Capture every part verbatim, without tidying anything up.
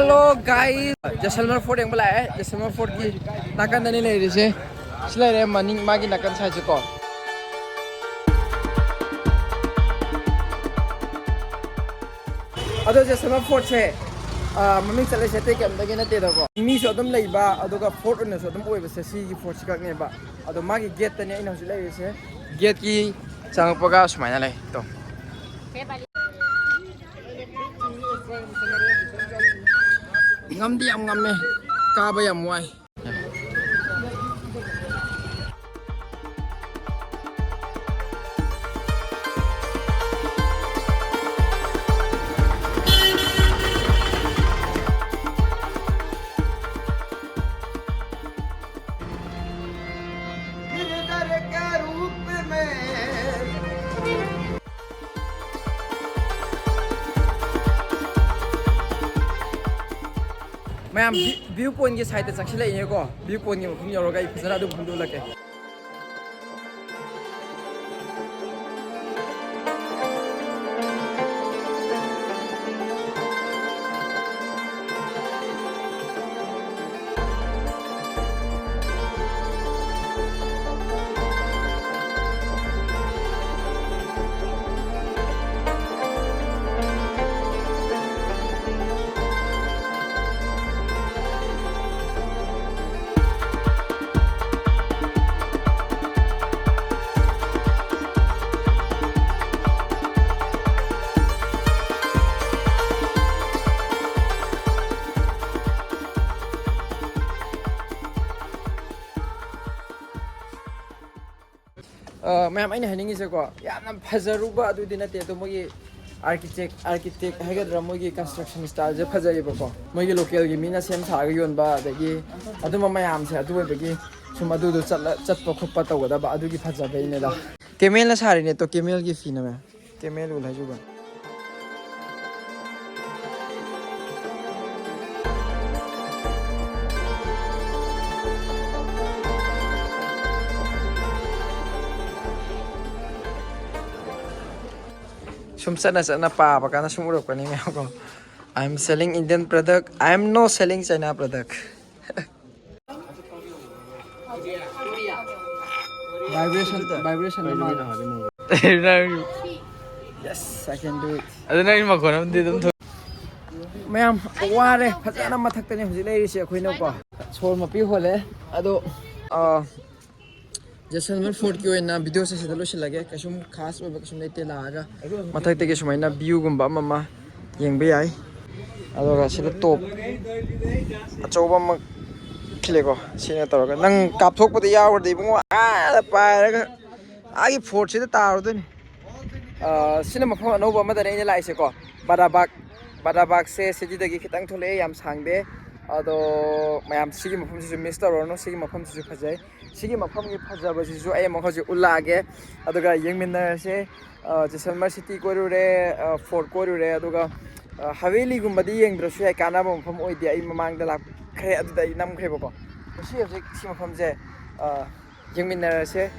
Hello guys, ꯖꯦꯁꯜꯃꯔ fort ꯌꯦꯡꯕ ꯂꯥꯛꯑꯦ꯫ ꯖꯦꯁꯜꯃꯔ ꯐꯣꯔꯠꯀꯤ ꯅꯥꯀꯟꯗꯅꯤ ꯂꯩꯔꯤꯁꯦ꯫ ꯁꯤ ꯂꯩꯔꯦ ꯃꯅꯤꯡ, ꯃꯥꯒꯤ ꯅꯥꯀꯟ ꯁꯥꯏꯠꯁꯦꯀꯣ꯫ ꯑꯗꯣ ꯖꯦꯁꯜꯃꯔ ꯐꯣꯔꯠꯁꯦ, ꯑ, ꯃꯃꯤꯡ ꯆꯠꯂꯤꯁꯦ ꯑꯇꯩ ꯀꯩꯝꯇꯒꯤ ꯅꯠꯇꯦꯗꯀꯣ꯫ ꯃꯤꯁꯨ ꯑꯗꯨꯝ ꯂꯩꯕ, ꯑꯗꯨꯒ ꯐꯣꯔꯠ ꯑꯣꯏꯅꯁꯨ ꯑꯗꯨꯝ ꯑꯣꯏꯕꯁꯦ ꯁꯤꯒꯤ ꯐꯣꯔꯠꯁꯤ ꯈꯛꯅꯦꯕ꯫ ꯑꯗꯣ ꯃꯥꯒꯤ ꯒꯦꯠꯇꯅꯦ ꯑꯩꯅ ꯍꯧꯖꯤꯛ ꯂꯩꯔꯤꯁꯦ꯫ ꯒꯦꯠꯀꯤ ꯆꯪꯉꯛꯄꯒ ꯁꯨꯃꯥꯏꯅ ꯂꯩ꯫ ꯇꯣ꯫ ꯉꯝꯗꯤ ꯌꯥꯝ ꯉꯝꯃꯦ, ꯀꯥꯕ ꯌꯥꯝ ꯋꯥꯏ꯫ ꯃꯌꯥꯝ, ꯚ꯭ꯌꯨ ꯄꯣꯏꯟꯒꯤ ꯁꯥꯏꯠꯇ ꯆꯪꯁꯤꯜꯂꯛꯏꯅꯦꯀꯣ꯫ ꯚ꯭ꯌꯨ ꯄꯣꯏꯟꯒꯤ ꯃꯐꯝ ꯌꯧꯔꯒ ꯑꯩ ꯐꯖꯅ ꯑꯗꯨꯝ ꯐꯣꯡꯗꯣꯛꯂꯛꯀꯦ꯫ ꯑ, ꯃꯌꯥꯝ, ꯑꯩꯅ ꯍꯥꯏꯅꯤꯡꯉꯤꯁꯦꯀꯣ, ꯌꯥꯝꯅ ꯐꯖꯔꯨꯕ ꯑꯗꯨꯗꯤ ꯅꯠꯇꯦ, ꯑꯗꯣ ꯃꯣꯏꯒꯤ architect, architect ꯍꯥꯏꯒꯗ꯭ꯔꯥ, ꯃꯣꯏꯒꯤ construction styleꯁꯦ ꯐꯖꯩꯌꯦꯕꯀꯣ꯫ ꯃꯣꯏꯒꯤ localꯒꯤ ꯃꯤꯅ ꯁꯦꯝ ꯁꯥꯔꯒ ꯌꯣꯟꯕ, ꯑꯗꯒꯤ ꯑꯗꯨꯝꯕ ꯃꯌꯥꯝꯁꯦ, ꯑꯗꯨ ꯑꯣꯏꯕꯒꯤ ꯁꯨꯝ ꯑꯗꯨꯗꯣ ꯆꯠꯂ-, ꯆꯠꯄ ꯈꯣꯠꯄ ꯇꯧꯒꯗꯕ ꯑꯗꯨꯒꯤ ꯐꯖꯕꯩꯅꯦꯗ꯫ Camelꯅ ꯁꯥꯔꯤꯅꯦ ꯇꯣ, camelꯒꯤ ꯐꯤꯅ ꯃꯌꯥꯝ꯫ Camel wool ꯍꯥꯏꯁꯤꯕ꯫ ꯁꯨꯝ ꯆꯠꯅ ꯆꯠꯅ ꯄꯥꯕ ꯀꯥꯟꯗ ꯁꯨꯝ ꯎꯔꯛꯄꯅꯤ ꯃꯌꯥꯝ ꯀꯣ꯫ I'm selling Indian product. I'm no selling China product. Vibration, vibration. Yes, I can do it. ꯑꯗꯨ ꯅꯪ ꯃꯈꯣꯟ ꯑꯃꯗꯤ ꯑꯗꯨꯝ ꯊꯣꯛ- ꯃꯌꯥꯝ ꯋꯥꯔꯦ, ꯐꯖꯅ ꯃꯊꯛꯇꯅꯦ ꯍꯧꯖꯤꯛ ꯂꯩꯔꯤꯁꯦ ꯑꯩꯈꯣꯏꯅꯀꯣ꯫ ꯁꯣꯔ ꯃꯄꯤ ꯍꯣꯜꯂꯦ꯫ ꯑꯗꯣ, ꯑ, ꯖꯦꯁꯜꯃꯔ ꯐꯣꯔꯠꯀꯤ ꯑꯣꯏꯅ ꯚꯤꯗꯤꯑꯣꯁꯦ ꯁꯤꯗ ꯂꯣꯏꯁꯤꯜꯂꯒꯦ꯫ ꯀꯩꯁꯨꯝ ꯈꯥꯁ ꯑꯣꯏꯕ ꯀꯩꯁꯨꯝ ꯂꯩꯇꯦ꯫ ꯂꯥꯛꯑꯒ ꯃꯊꯛꯇꯒꯤ ꯁꯨꯃꯥꯏꯅ ꯚ꯭ꯌꯨꯒꯨꯝꯕ ꯑꯃ ꯑꯃ ꯌꯦꯡꯕ ꯌꯥꯏ꯫ ꯑꯗꯨꯒ ꯁꯤꯗ ꯇꯣꯞ ꯑꯆꯧꯕ ꯑꯃ ꯈꯤꯜꯂꯦꯀꯣ꯫ ꯁꯤꯅ ꯇꯧꯔꯒ ꯅꯪ ꯀꯥꯞꯊꯣꯛꯄꯗ ꯌꯥꯎꯔꯗꯤ ꯏꯕꯨꯡꯉꯣ, ꯑꯥꯗ ꯄꯥꯏꯔꯒ ꯑꯥꯒꯤ ꯐꯣꯔꯠꯁꯤꯗ ꯇꯥꯔꯨꯗꯣꯏꯅꯤ꯫ ꯑ, ꯁꯤꯅ ꯃꯐꯝ ꯑꯅꯧꯕ ꯑꯃꯗꯅꯦ ꯑꯩꯅ ꯂꯥꯛꯏꯁꯦꯀꯣ꯫ ꯕꯗꯥꯕꯥꯛ, ꯕꯗꯥꯕꯥꯛꯁꯦ ꯁꯤꯇꯤꯗꯒꯤ ꯈꯤꯇꯪ ꯊꯣꯛꯂꯛꯑꯦ, ꯌꯥꯝ ꯁꯥꯡꯗꯦ꯫ ꯑꯗꯣ ꯃꯌꯥꯝ ꯁꯤꯒꯤ ꯃꯐꯝꯁꯤꯁꯨ ꯃꯤꯁ ꯇꯧꯔꯨꯔꯅꯨ, ꯁꯤꯒꯤ ꯃꯐꯝꯁꯤꯁꯨ ꯐꯖꯩ꯫ ꯁꯤꯒꯤ ꯃꯐꯝꯒꯤ ꯐꯖꯕꯁꯤꯁꯨ ꯑꯩ ꯑꯃꯨꯛ ꯍꯧꯖꯤꯛ ꯎꯠꯂꯛꯑꯒꯦ꯫ ꯑꯗꯨꯒ ꯌꯦꯡꯃꯤꯟꯅꯔꯁꯦ꯫ ꯑ, ꯖꯦꯁꯜꯃꯔ ꯁꯤꯇꯤ ꯀꯣꯏꯔꯨꯔꯦ, ꯑ, ꯐꯣꯔꯠ ꯀꯣꯏꯔꯨꯔꯦ, ꯑꯗꯨꯒ, ꯑ, ꯍꯕꯦꯂꯤꯒꯨꯝꯕꯗꯤ ꯌꯦꯡꯗ꯭ꯔꯁꯨ ꯌꯥꯏ, ꯀꯥꯟꯅꯕ ꯃꯐꯝ ꯑꯣꯏꯗꯦ꯫ ꯑꯩ ꯃꯃꯥꯡꯗ ꯂꯥꯛꯈ꯭ꯔꯦ, ꯑꯗꯨꯗ ꯑꯩ ꯅꯝꯈ꯭ꯔꯦꯕꯀꯣ꯫ ꯉꯁꯤ ꯍꯧꯖꯤꯛ ꯁꯤ ꯃꯐꯝꯁꯦ, ꯑ, ꯌꯦꯡꯃꯤꯟꯅꯔꯁꯦ꯫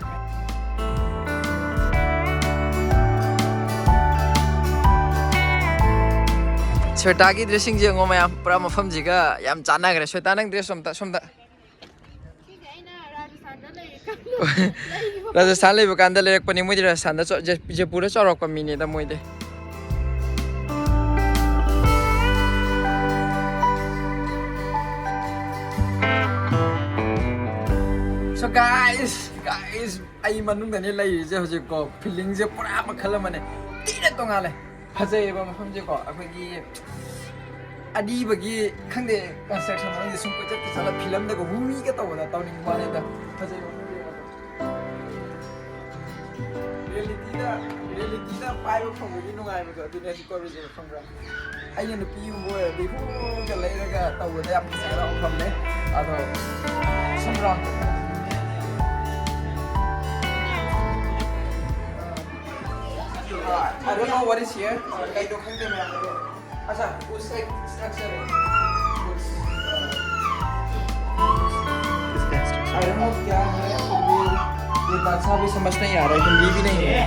ꯁ꯭ꯋꯦꯇꯥꯒꯤ ꯗ꯭ꯔꯦꯁꯁꯤꯡꯁꯦ ꯌꯦꯡꯉꯣ ꯃꯌꯥꯝ, ꯄꯨꯔꯥ ꯃꯐꯝꯁꯤꯒ ꯌꯥꯝ ꯆꯥꯟꯅꯈ꯭ꯔꯦ꯫ ꯁ꯭ꯋꯦꯇꯥ, ꯅꯪ ꯗ꯭ꯔꯦꯁ ꯑꯝꯇ ꯁꯣꯝꯗ꯫ ꯁꯤꯁꯦ ꯑꯩꯅ ꯔꯥꯖꯁꯊꯥꯟꯗ ꯂꯩꯔꯤꯀꯥꯟꯗ ꯂꯩꯕ ꯔꯥꯖꯁꯊꯥꯟ ꯂꯩꯕ ꯀꯥꯟꯗ ꯂꯩꯔꯛꯄꯅꯤ꯫ ꯃꯣꯏꯗꯤ ꯔꯥꯖꯁꯊꯥꯟꯗ ꯆ-, ꯖ-, ꯖꯩꯄꯨꯔꯗ ꯆꯥꯎꯔꯛꯄ ꯃꯤꯅꯦꯗ ꯃꯣꯏꯗꯤ꯫ So guys, guys, ꯑꯩ ꯃꯅꯨꯡꯗꯅꯦ ꯂꯩꯔꯤꯁꯦ ꯍꯧꯖꯤꯛꯀꯣ꯫ ꯐꯤꯂꯤꯡꯁꯦ ꯄꯨꯔꯥ ꯃꯈꯜ ꯑꯃꯅꯦ, ꯊꯤꯅ ꯇꯣꯡꯉꯥꯜꯂꯦ꯫ ꯐꯖꯩꯌꯦꯕ ꯃꯐꯝꯁꯦꯀꯣ꯫ ꯑꯩꯈꯣꯏꯒꯤ ꯑꯔꯤꯕꯒꯤ, ꯈꯪꯗꯦ, ꯀꯟꯁꯇ꯭ꯔꯛꯁꯟ ꯃꯅꯨꯡꯗ ꯁꯨꯝ ꯀꯣꯏꯆꯠ ꯆꯠꯂ ꯐꯤꯂꯝꯗꯒ ꯍꯨꯏꯒ ꯇꯧꯕꯗ ꯇꯧꯅꯤꯡꯕ ꯋꯥꯅꯤꯗ꯫ ꯐꯖꯩ ꯃꯐꯝꯁꯦ꯫ ꯔꯤꯌꯦꯂꯤꯇꯤꯗ, ꯔꯤꯌꯦꯂꯤꯇꯤꯗ ꯄꯥꯏꯕ ꯐꯪꯕꯒꯤ ꯅꯨꯡꯉꯥꯏꯕꯗꯣ ꯑꯗꯨꯅꯦ ꯍꯧꯖꯤꯛ ꯇꯧꯔꯤꯁꯦ, ꯈꯪꯕ꯭ꯔꯥ? ꯑꯩꯅ ꯅꯨꯄꯤꯒꯨꯝꯕ ꯑꯣꯏꯔꯗꯤ ꯍꯨꯒ ꯂꯩꯔꯒ ꯇꯧꯕꯗ ꯌꯥꯝ ꯐꯖꯒꯗꯕ ꯃꯐꯝꯅꯦ꯫ ꯑꯗꯣ ꯁꯨꯝ round I don't know what is here. ꯀꯩꯅꯣ ꯈꯪꯗꯦ ꯃꯌꯥꯝ ꯑꯗꯣ꯫ अच्छा, उस एक स्ट्रक्चर है। उस, I don't know क्या है, ये, ये भाषा भी समझ नहीं आ रहा है, हिंदी भी नहीं है।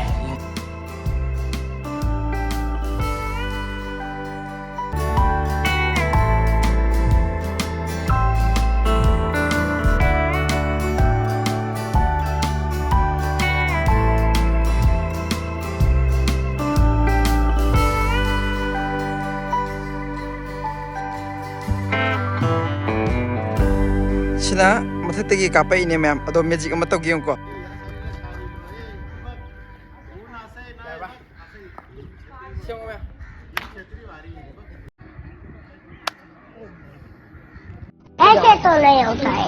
ꯁꯤꯅ ꯃꯊꯛꯇꯒꯤ ꯀꯥꯞꯄꯛꯏꯅꯦ ꯃꯌꯥꯝ꯫ ꯑꯗꯣ ꯃꯦꯖꯤꯛ ꯑꯃ ꯇꯧꯒꯦ ꯌꯦꯡꯉꯨꯀꯣ꯫ ऐसे तो नहीं होता है।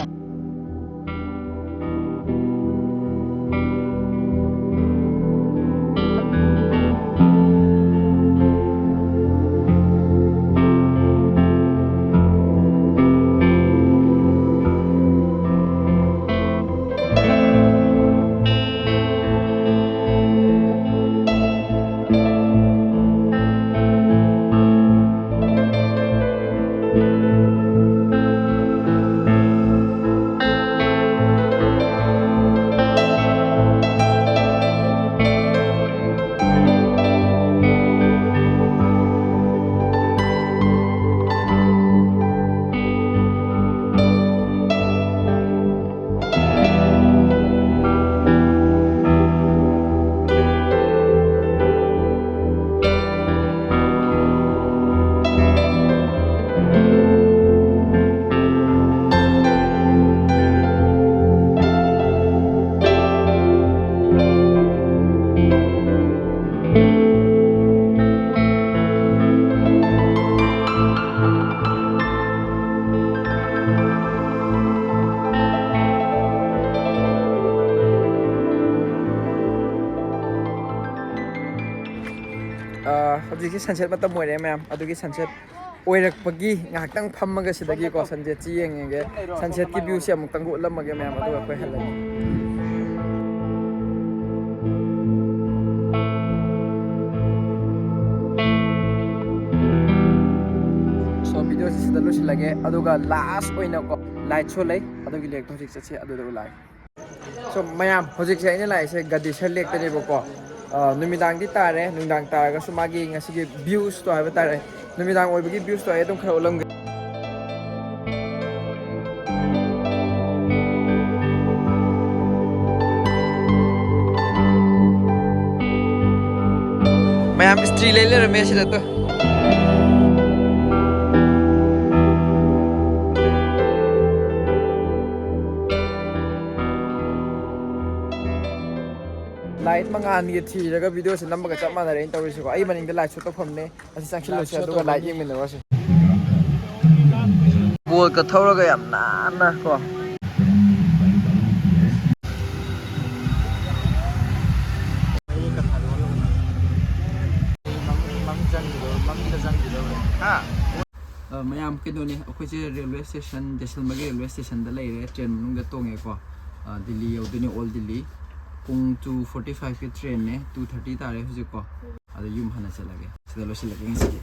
ꯑꯥ, ꯍꯧꯖꯤꯛꯁꯦ ꯁꯟꯁꯦꯠ ꯃꯇꯝ ꯑꯣꯏꯔꯦ ꯃꯌꯥꯝ꯫ ꯑꯗꯨꯒꯤ ꯁꯟꯁꯦꯠ ꯑꯣꯏꯔꯛꯄꯒꯤ ꯉꯥꯏꯍꯥꯛꯇꯪ ꯐꯝꯃꯒ ꯁꯤꯗꯒꯤꯀꯣ ꯁꯟꯁꯦꯠꯁꯤ ꯌꯦꯡꯉꯒꯦ꯫ ꯁꯟꯁꯦꯠꯀꯤ ꯚ꯭ꯌꯨꯁꯦ ꯑꯃꯨꯛꯇꯪꯒ ꯎꯠꯂꯝꯃꯒꯦ ꯃꯌꯥꯝ, ꯑꯗꯨꯒ ꯑꯩꯈꯣꯏ ꯍꯜꯂꯅꯤ꯫ So, ꯚꯤꯗꯤꯑꯣꯁꯤ ꯁꯤꯗ ꯂꯣꯏꯁꯤꯜꯂꯒꯦ꯫ ꯑꯗꯨꯒ ꯂꯥꯁ ꯑꯣꯏꯅꯀꯣ, ꯂꯥꯏꯠ ꯁꯣ ꯂꯩ, ꯑꯗꯨꯒꯤ ꯂꯦꯛꯇꯣ ꯍꯧꯖꯤꯛ ꯆꯠꯁꯤ, ꯑꯗꯨꯗ ꯎꯠꯂꯛꯑꯒꯦ꯫ So, ꯃꯌꯥꯝ, ꯍꯧꯖꯤꯛꯁꯦ ꯑꯩꯅ ꯂꯥꯛꯏꯁꯦ ꯒꯗꯤꯁꯔ ꯂꯦꯛꯇꯅꯦꯕꯀꯣ꯫ ꯑ, ꯅꯨꯃꯤꯗꯥꯡꯗꯤ ꯇꯥꯔꯦ, ꯅꯨꯡꯗꯥꯡ ꯇꯥꯔꯒꯁꯨ ꯃꯥꯒꯤ ꯉꯁꯤꯒꯤ ꯚ꯭ꯌꯨꯁꯇꯣ ꯍꯥꯏꯕ ꯇꯥꯔꯦ, ꯅꯨꯃꯤꯗꯥꯡ ꯑꯣꯏꯕꯒꯤ ꯚ꯭ꯌꯨꯁꯇꯣ ꯑꯩ ꯑꯗꯨꯝ ꯈꯔ ꯎꯠꯂꯝꯒꯦ꯫ ꯃꯌꯥꯝ, ꯏꯁꯇ꯭ꯔꯤ ꯂꯩ ꯂꯩꯔꯝꯃꯦ ꯁꯤꯗ ꯇꯣ꯫ ꯂꯥꯏꯠ ꯃꯉꯥꯜꯒꯤ ꯊꯤꯔꯒ ꯚꯤꯗꯤꯑꯣꯁꯦ ꯅꯝꯕꯒ ꯆꯞ ꯃꯥꯟꯅꯔꯦ ꯑꯩꯅ ꯇꯧꯔꯤꯁꯤꯀꯣ꯫ ꯑꯩ ꯃꯅꯤꯡꯗ ꯂꯥꯏꯠ ꯁꯣ ꯇꯧꯐꯝꯅꯦ꯫ ꯑꯁꯤ ꯆꯪꯁꯤꯜꯂꯨꯁꯦ, ꯑꯗꯨꯒ ꯂꯥꯏꯠ ꯌꯦꯡꯃꯤꯟꯅꯔꯨꯔꯁꯦ꯫ ꯕꯣꯜꯒ ꯊꯧꯔꯒ ꯌꯥꯝ ꯅꯥꯟꯅ ꯀꯣ꯫ ꯍꯥ? ꯑ, ꯃꯌꯥꯝ ꯀꯩꯅꯣꯅꯦ, ꯑꯩꯈꯣꯏꯁꯦ ꯔꯦꯜꯋꯦ ꯁ꯭ꯇꯦꯁꯟ, ꯖꯦꯁꯜꯃꯔꯒꯤ ꯔꯦꯜꯋꯦ ꯁ꯭ꯇꯦꯁꯟꯗ ꯂꯩꯔꯦ, ꯇ꯭ꯔꯦꯟ ꯃꯅꯨꯡꯗ ꯇꯣꯡꯉꯦꯀꯣ꯫ ꯑ, ꯗꯤꯜꯂꯤ ꯌꯧꯗꯣꯏꯅꯦ, ꯑꯣꯜ ꯗꯤꯜꯂꯤ꯫ ꯄꯨꯡ ꯇꯨ ꯐꯣꯔꯇꯤ ꯐꯥꯏꯚꯀꯤ ꯇ꯭ꯔꯦꯟꯅꯦ, ꯇꯨ ꯊꯥꯔꯇꯤ ꯇꯥꯔꯦ ꯍꯧꯖꯤꯛꯀꯣ꯫ ꯑꯗ ꯌꯨꯝ ꯍꯥꯟꯅ ꯆꯠꯂꯒꯦ, ꯁꯤꯗ ꯂꯣꯏꯁꯤꯜꯂꯒꯦ ꯉꯁꯤꯗꯤ꯫